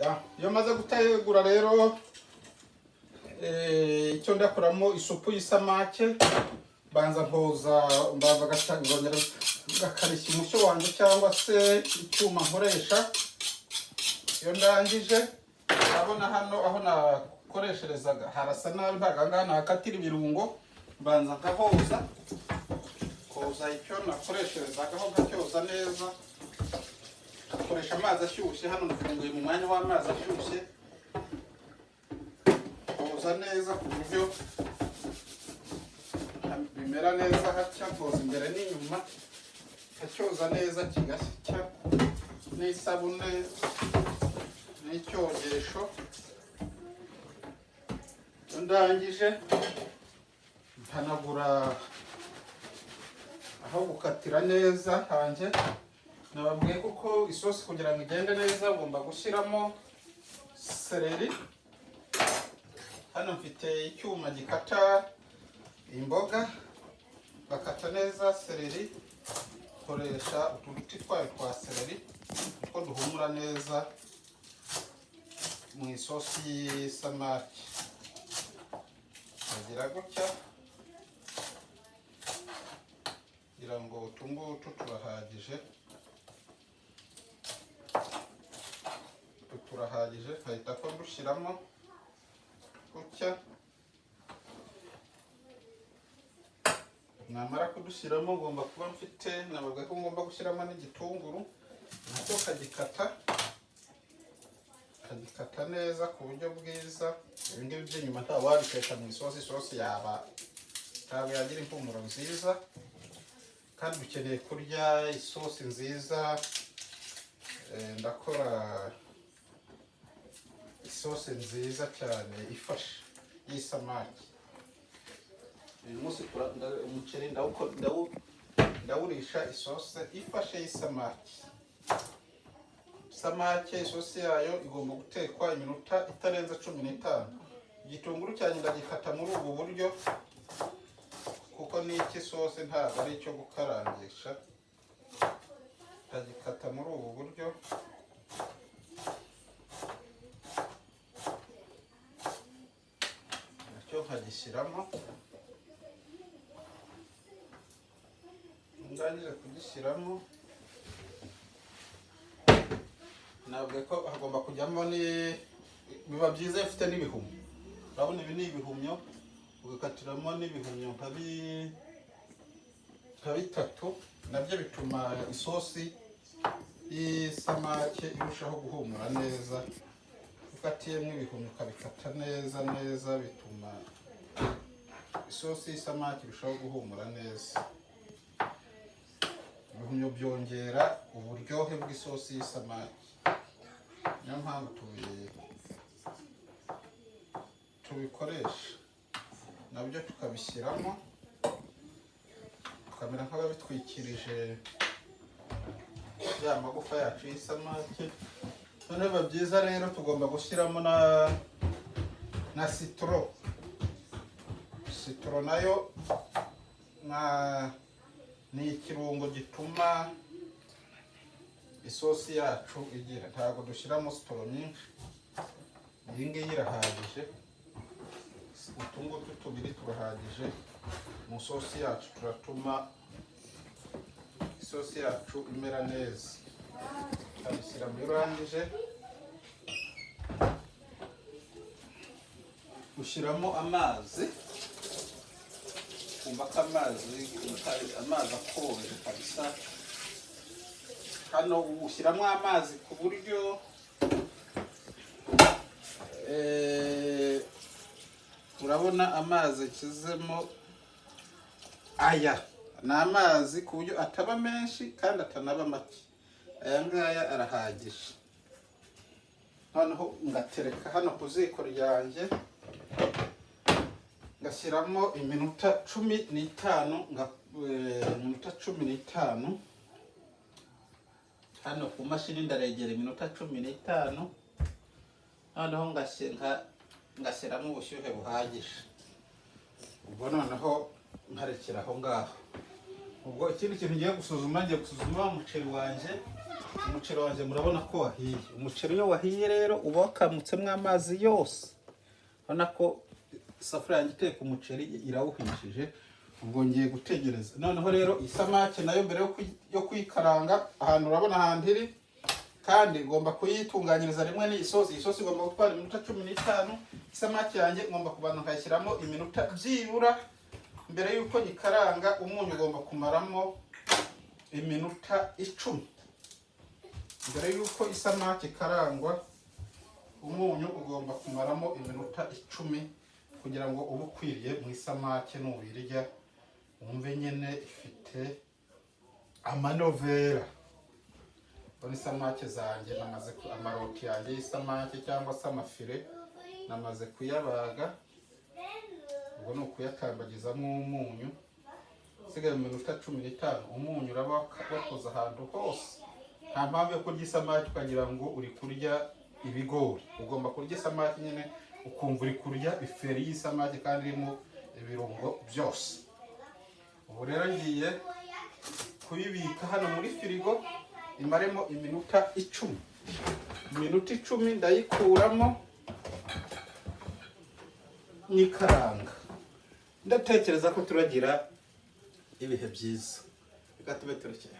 Ya, iyo maze gutegura rero icyo ndakoramo isupu y'isamake, banza nkoza, mbanza ngongera ngakarishya umushyo wanjye cyangwa se icyuma nkoresha. Iyo ndangije, urabona hano aho nakoresherezaga harasa nabi, ntabwo aha ngaha nahakatira ibirungo. Mbanza nkahoza, koza icyo nakoresherezagaho, nkacyoza neza, akoresha amazi ashyushye. Hano mfunguye mu mwanya w'amazi ashyushye, koza neza ku buryo bimera neza hatya. Koza imbere n'inyuma, nkacyoza neza kigashya n'isabune n'icyogesho. Iyo ndangije, mpanagura aho gukatira neza hanjye. Nababwiye kuko isosi kugira ngo igende neza ugomba gushyiramo seleri. Hano mfite icyuma gikata imboga, bakata neza seleri. Koresha ututi twayo twa seleri kuko duhumura neza mu isosi y'isamaki. Bagira gutya kugira ngo utu ngutu turahagije, utu turahagije, nkahita ko dushyiramo gutya. Namara kudushyiramo, ngomba kuba mfite, nababwiye ko ngomba gushyiramo n'igitunguru, nacyo kagikata, kagikata neza ku buryo bwiza. Ibi ngibi by'inyuma nta wabiteka mu isosi, isosi yaba ntabwo yagira impumuro nziza, kandi dukeneye kurya isosi nziza. Ndakora isosi nziza cyane ifashe y'isamaki uyu munsi. Umuceri ndawurisha isosi ifashe y'isamaki. Isamake isosi yayo igomba gutekwa iminota itarenze 15. Igitunguru cyanjye ndagikata muri ubu buryo kuko ni icy'isosi, ntabwo ari icyo gukarangisha. Ndagikata muri ubu buryo, nacyo nkagishyiramo. Ndangije kugishyiramo, ntabwo ko hagomba kujyamo ni biba byiza iyo ufite n'ibihumyo. Urabona ibi ni ibihumyo, ugakatiramo n'ibihumyo nka bitatu, nabyo bituma isosi y'isamake irushaho guhumura neza. Ukatiyemo ibihumyo, ukabikata neza neza, bituma isosi y'isamake irushaho guhumura neza. Ibihumyo byongera uburyohe bw'isosi y'isamake, niyo mpamvu tubikoresha, nabyo tukabishyiramo, tukamera nk'ababitwikirije ya magufa yacu y'isamake. Noneho biba byiza rero, tugomba gushyiramo na citron. Citron nayo ni ikirungo gituma isosi yacu igira. Ntabwo dushyiramo citron nyinshi, iyi ngiyi irahagije. Utu ngutu tubiri turahagije mu sosi yacu, turatuma isosi yacu imera neza. Tukabishyira muri, urangije ushyiramo amazi, kumva ko amazi akonje kabisa. Hano ushyiramo amazi ku buryo urabona amazi akizemo, aya ni amazi ku buryo ataba menshi kandi atanaba make. Aya ngaya arahagije. Noneho ngatereka hano ku ziko ryanjye, ngashyiramo iminota 15, iminota 15 hano ku mashini. Ndaregera iminota 15, noneho ngashyiramo ubushyuhe buhagije. Ubwo noneho nkarekera aho ngaho. Ubwo ikindi kintu ngiye gusuzuma, ngiye gusuzuma umuceri wanjye. Umuceri wanjye murabona ko wahiye. Umuceri iyo wahiye rero uba wakamutsemo amazi yose. Urabona ko isafuriya yanjye iteka umuceri irawuhishije. Ubwo ngiye gutegereza. Noneho rero isamake nayo mbere yo kuyikaranga, ahantu urabona ahantu iri, kandi ngomba kuyitunganyiriza rimwe n'iyi sosi. Iyi sosi igomba gutwara iminota 15. Isamake yanjye ngomba kubanza nkayishyiramo iminota byibura mbere y'uko nyikaranga. Umunyu ugomba kumaramo iminota 10 mbere y'uko isamake ikarangwa. Umunyu ugomba kumaramo iminota 10 kugira ngo ube ukwiriye mu isamake, nubirya wumve nyine ifite amanovera. Urabona isamake zanjye namaze amaroti yanjye y'isamake cyangwa se amafire namaze kuyabaga. Ubwo ni ukuyakambagizamo umunyu. Usigaye mu minota 15 umunyu uraba wakoze ahantu hose. Nta mpamvu yo kurya isamake ukagira ngo uri kurya ibigori. Ugomba kurya isamake nyine ukumva uri kurya iferi y'isamake kandi irimo ibirungo byose. Ubu rero ngiye kuyibika hano muri firigo imaremo iminota 10. Iminota 10 ndayikuramo nyikaranga. Ndatekereza ko turagira ibihe byiza. Reka tube turekeye.